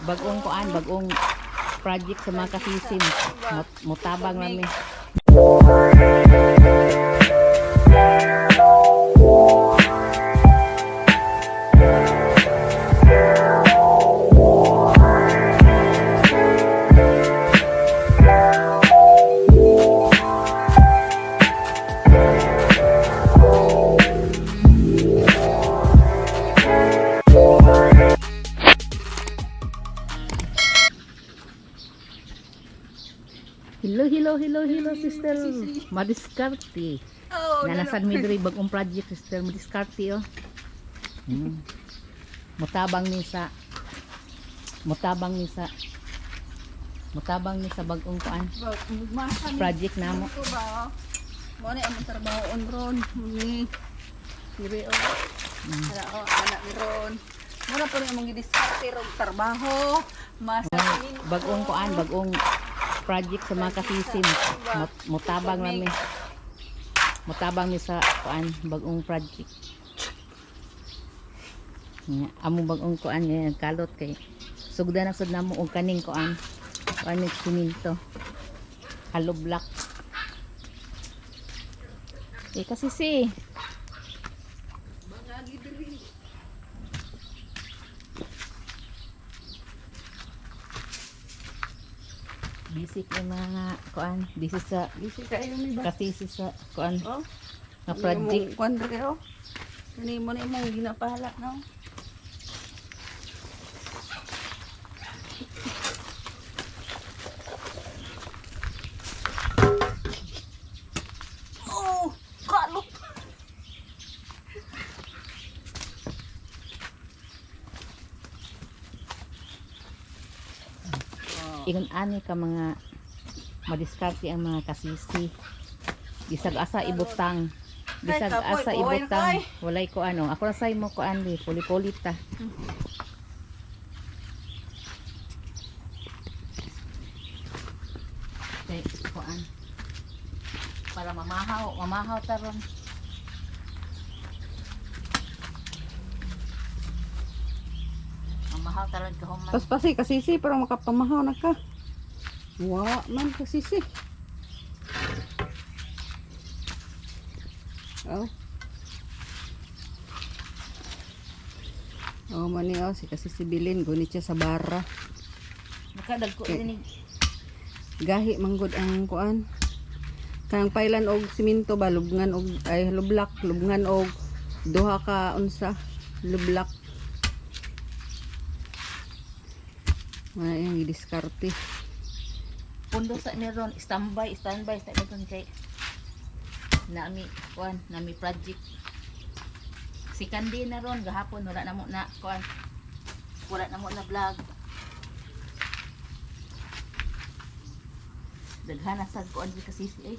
Bagong kuan, bagong project sa mga kasisim. Mutabang nami. Hello, hello, hello, hello, sister. Madiskarte. Oh, Nanasan mi diri bagong project, sister. Madiskarte oh. Mutabang ni sa Mutabang ni sa bagong kuan project namo. Ko ba? Mo ni among trabaho on ron. Ni. Diri oh. Ala oh, anak ni ron. Mo na po ni among gidiskarte rog trabaho. Mas Bagong kuan, bagong project sa mga kasisim. Mutabang nami. Mutabang mi sa kuan, bagong project. Nga, among bagong kuan nga kalot kay sugda na sud namo og kaning kuan. Kuan ni simento. Hollow block. Eh kasi si busy kay mga kuan, busy sa Busy kayo ni ba? kasisi sa kuan Oh, nga project. Kuan ra kayo. Kani mo na imong ginapahala no. Oh, kalot. Ingon ani ka mga madiskarte ang mga kasisi. Bisag asa ibutang. Bisag Ay, kapoy, asa buhay na ibutang. kay. Walay ko ano. Ako ra say mo ko anli, puli-puli ta. Kay kuan. Para mamahaw, mamahaw ta ron. Mamahaw ta ron kahuman. Paspasi kasisi para makapamahaw na ka. Wa man kasisi. Oh. Oh, mani oh, si kasisi Bilin gunit siya sa bara. Nakadagko Okay. ini. Gahi manggod ang kuan. Kang pailan og simento ba lubngan og ay lublak, lubngan og duha ka unsa lublak. Wala yung gidiskarte. Pundo sa ni ron, standby, standby sa ni ron kay nami kuan, nami project. Si Candy na ron gahapon wala na mo na kuan. Wala na mo na vlog. Daghan na sad kuan di kasi si ay.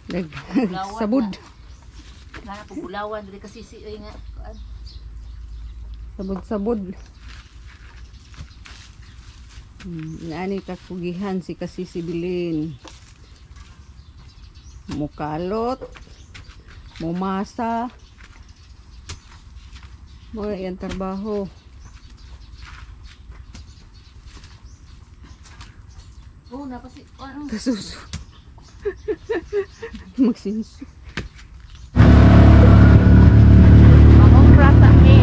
Dag Bulawan sabod. na. Daghan na po bulawan diri kasi si ay nga kuan. Sabod-sabod. Naani kakugihan si Kasisi Bilin. Mukalot, mumasa. Mo yan trabaho. Oh, napasi kuan. Oh. Kasuso. Magsinso. Mangumpra ta mi.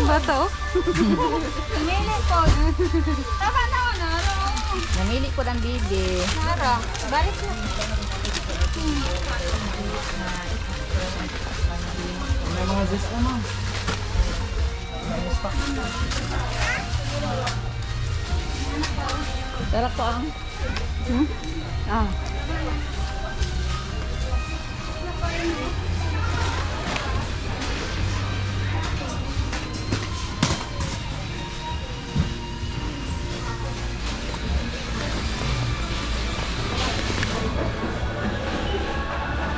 Bata oh. Namili ko. Tama na ako na. Namili ko ng bibi. Nara. Balik na. Tara ko ang Ah.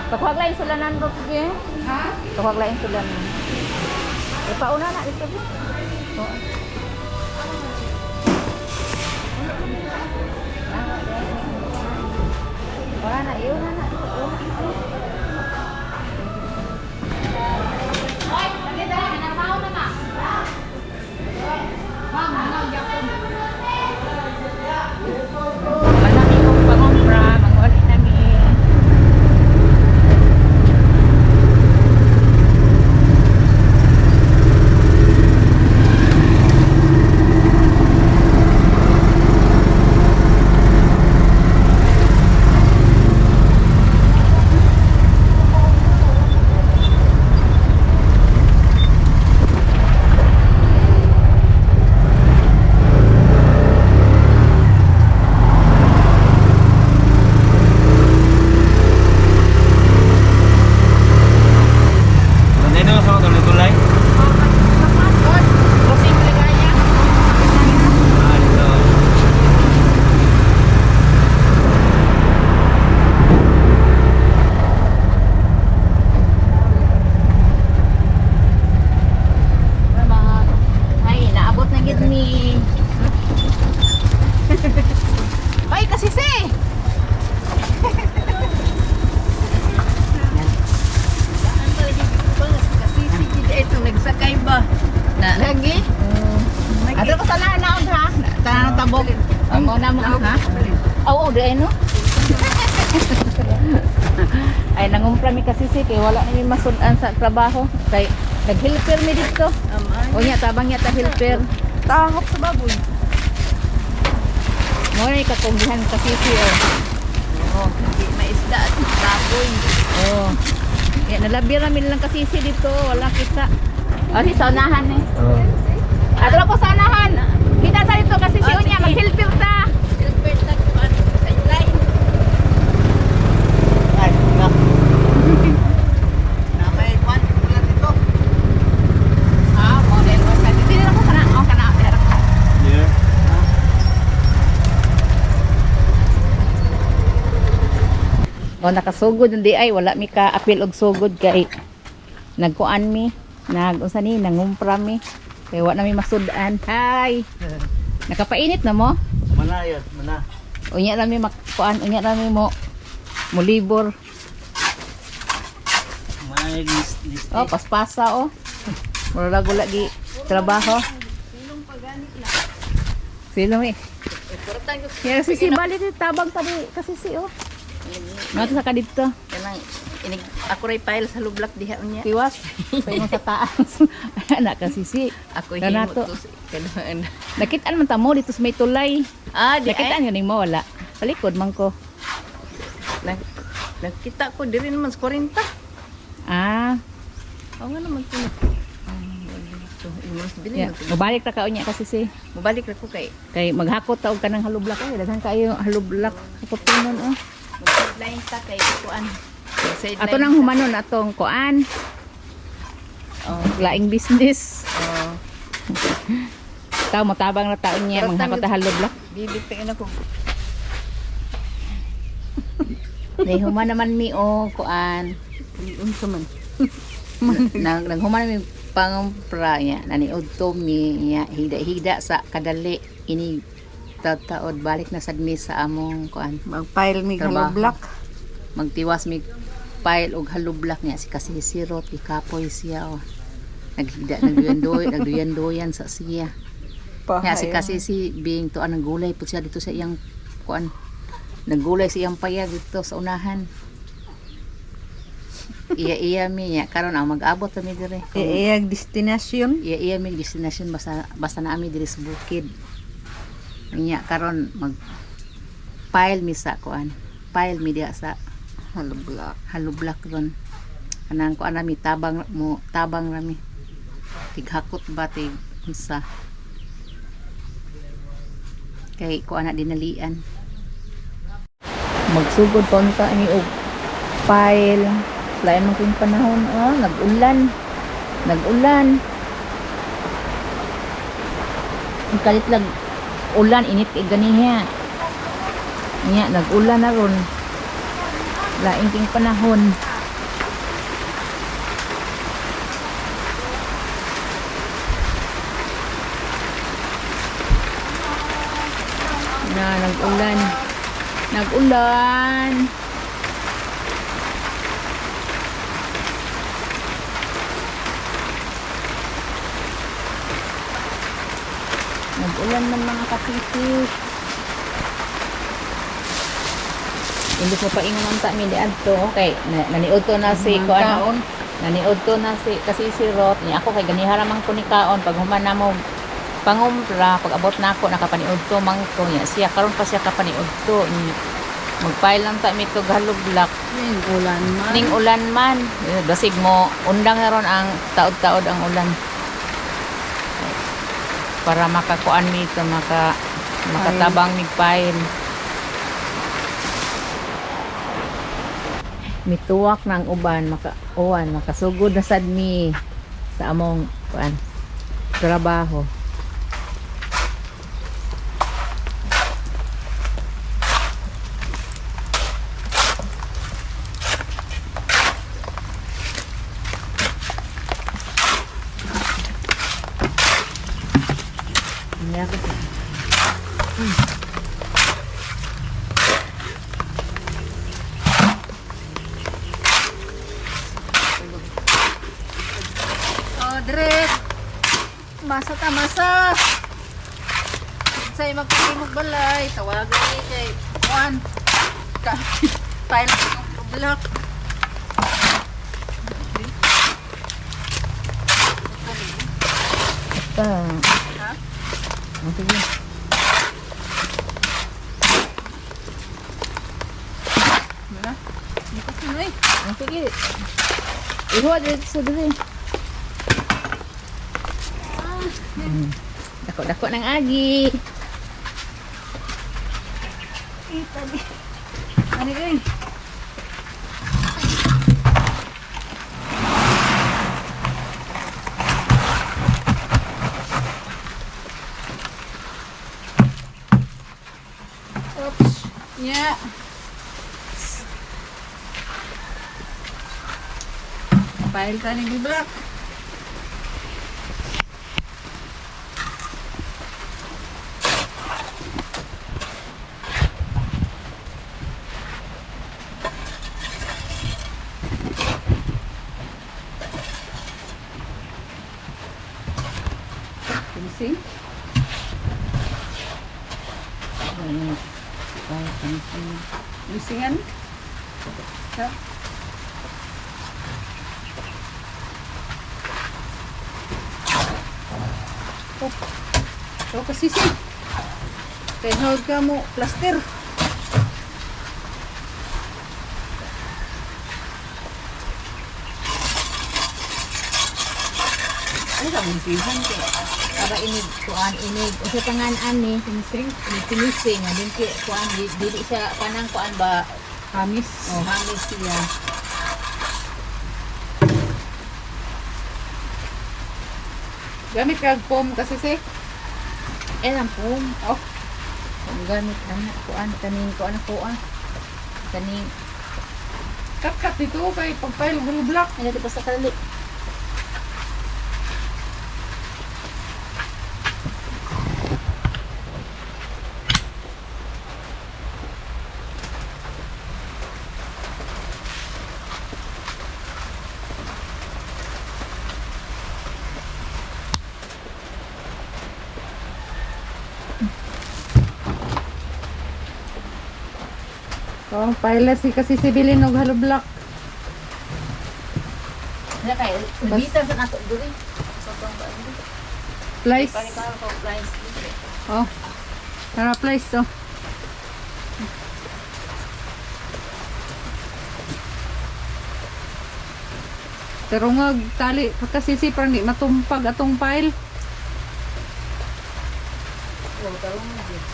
Pakuha lang sulanan ro sige. Ha? Pakuha lang sulanan. E pauna na dito. Bi. Oo. Wala na, iyo na na. Wala kong pangumpra, mangulit nami. Nandito sa tulay-tulay. Kusing ligaya. Ah, dito. Ay, naabot na gid ni. Ay, kasisi! Kasisi gid ito nagsakay ba? Na. Lagi? Ato ko sana naon ha. Tanang tabok. Ang na mo ha. Oo, di ay no. Ay nangumpra mi kasi si kay wala na mi masud-an sa trabaho kay naghelper mi dito. Unya tabang niya ta helper. Tahok sa baboy. Mo na kakumbihan kasi si oh. Oo, hindi maisda at baboy. Oh. Ya nalabi ra mi lang kasisi dito, wala kita. Oh, si saunahan eh. Oh. Ato ko saunahan. Kita sa dito kasi si Ah, unya sige. maghelper ta. Silver sa kuan sa line. Ay, na. Na may kwan ulan dito. Ah, mo din mo sa dito na ko kana oh kana. Yeah. O nakasugod hindi ay wala mi ka apil og sugod kay nagkuan mi nag unsa ni nangumpra mi kay wa na mi masud-an. Hi. Nakapainit na mo? Mana yun, mana. Unya ra mi makuan, unya ra mi mo mulibor. Mana yung list, list. Oh, paspasa oh. Mura wala gi trabaho. Silong eh. Kuratan ko Kaya si si balik tabang tadi kasi si oh. Mga sa kadito. kanang inig ako ray file sa lublak diha unya. Tiwas. Sa imong sa taas. Anak kasi si. Ako Kanato. himo to si- kanang Nakitaan man ta mo dito sa may tulay. Ah, di ay. Nakitaan yun mo wala. Palikod man ko. Nag, nagkita ko diri naman sa 40. Ah, Ako nga naman to. Ay, dito. Imos bili yeah. mo to. Mabalik ta ka unya kasi si. Mobalik ra ko kay Kay maghakot ta og kanang halublak ay daghan kayo halublak hakotonon oh. mag-sideline ta kay kuan. Sideline. Ato nang humanon atong kuan. Oh. Laing business. Oh. Tao motabang na taon niya Pero manghakot ta halublak. Bibit pa yun ako. Nay human naman mi o kuan. Unsa man. Nag naghuman mi pangumpra niya naniud to mi niya higda-higda sa kadali ini tataod balik na sad mi sa among kuan Mag-file mi Trabaho. halublak. Magtiwas mi file og halublak niya si kasi sirot ikapoy siya oh. Naghigda nagduyan-duyan nagduyan-duyan sa siya. Nya si kasi si being to anang gulay pud siya dito sa iyang kuan. Naggulay sa iyang payag dito sa unahan. Iya-iya mi nya karon ang mag-abot kami dire. Iyag destination. Iya-iya mi destination basta basta na ami diri sa bukid. Nya karon mag file mi sa kuan. File mi diha sa Halublak. halublak ron. Kanang kuan nami tabang mo tabang rami. Tighakot ba tig unsa. Kay kuan na dinalian. Magsugod pa unta ni og file. Lain man kung panahon oh, nag-ulan. Nag-ulan. Ang kalit lang ulan init kay ganiha. Nya nag-ulan na ron. Laing king panahon. Nag-ulan. Nag-ulan. Nag-ulan ng mga kapitik. Imbis mo paingon ang ta mi di adto. Okay, naniud to na si kuan. Kaon. Naniud to na si kasi si Rot. Ni ako kay ganihara man ko ni kaon pag human na mo pangumpra pag abot na ako nakapaniud to man ko niya siya karon pa siya kapaniud to. Niya, magpile lang ta mi to halublak Ning ulan man. ning ulan man. Eh, basig mo undang na ron ang taod-taod ang ulan para makakuan mi to makatabang mig pile. Mituwak ng uban maka uwan makasugod na sad mi sa among kuan trabaho. Niya kasi. Oh, dire. Masa ta masa. Say magpahimog balay, tawagan ni kay Juan. Ka pile ng block. Ito. Ha? Oh, sige. Wala. Bukas na eh. Oh, sige. Ihuwa dito sa diri. Dako-dako ng agi. Ano eh? Oops. Yeah. Pile ka ng black. Finishing. Finishingan. Ha? Oh. So kasisi. Kay hold ka mo plaster. Ano ka mong pihan kay? Para inig kuan inig unsa pangan ani? Finishing. Inig finishing nga din kay kuan dili siya kanang kuan ba? Hamis. Oh, hamis siya. Gamit kag foam kasi si. Eh lang po. Oh. Kung gamit ana kuan kaning kuan ako ah. Kaning Kat-kat dito kay pagpile og block. ano di pa sa kali. Oh, pile si kasi si bilin og hollow block. Wala kay ubita sa nato diri. Sa tong ba? Place. Pare ka ko price. Oh. Tara place oh. Pero nga tali pagkasisi parang di matumpag atong pile. Oh, tarong gyud.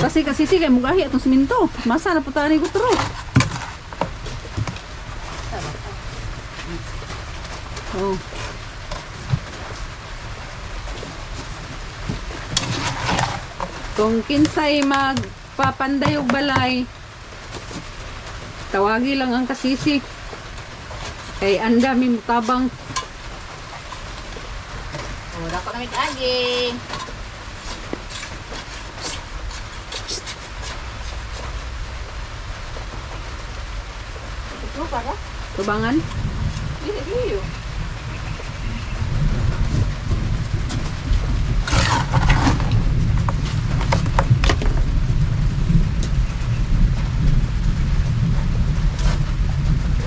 Kasi kasisi kay mugahi atong simento. Masa na puta ni gutro. Oh. Kung kinsay magpapanday og balay, tawagi lang ang kasisi. Kay ang dami mutabang. Oh, dako na may kaagi. Ito para? Tubangan. Dili dili.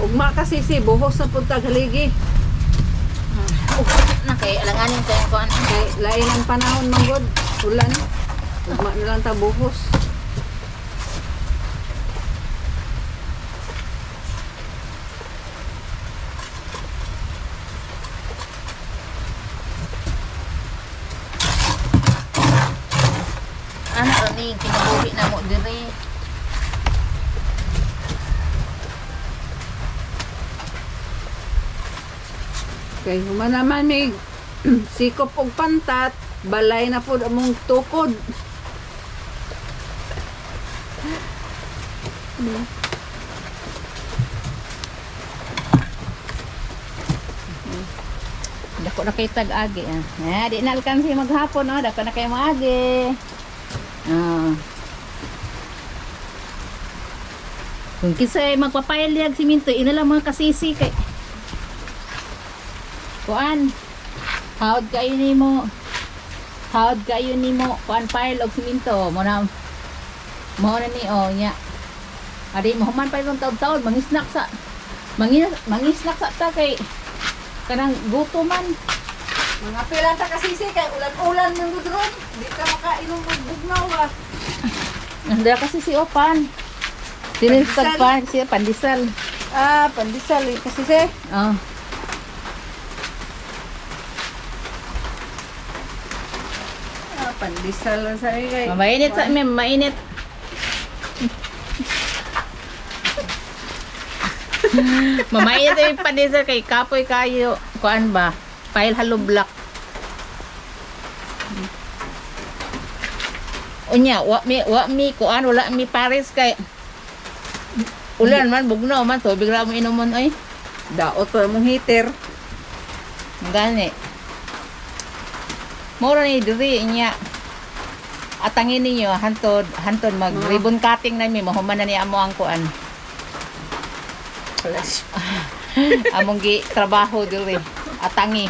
Ugma kasi si buhos na punta haligi. Oh, na kay alanganin kay kuan. Kay lain ang panahon manggod, ulan. Ugma na lang ta buhos. Ana ra ni kinabuhi na mo diri. Kay human naman may sikop og pantat, balay na pud among tukod. Dako na kay tag-agi ah. Ah, di na alkansi maghapon oh, dako na kay moagi. Ah. Kung kisay magpapailyag siminto, ina lang mga kasisi kay kuan. Hawd kayo nimo. Hawd kayo nimo kuan pile og siminto mo na mo na ni oh nya. Adi mo human pa itong taon-taon mangisnak sa mangisnak sa ta kay kanang guto man. Mga pila ta kasisi kay ulan-ulan man gud ron. Di ka makainom og bugnaw ba. Nandara kasi si Opan. Tinistag pa siya pandesal. Ah, pandesal eh, kasisi. Oh. Ah, pandesal lang sa kay. Mainit sa amin, mainit. Mamainit yung pandesal kay kapoy kayo. Kuan ba? Pile halo black. Unya, wa mi kuan wala mi pares kay ulan man bugnaw man tubig ra mo inomon oy. Daot pa mong heater. Gani. Mura ni diri niya. Atangin ninyo hantod hantod mag ribbon cutting na mi mahuman na ni amo ang kuan. Among gi trabaho diri. Atangi.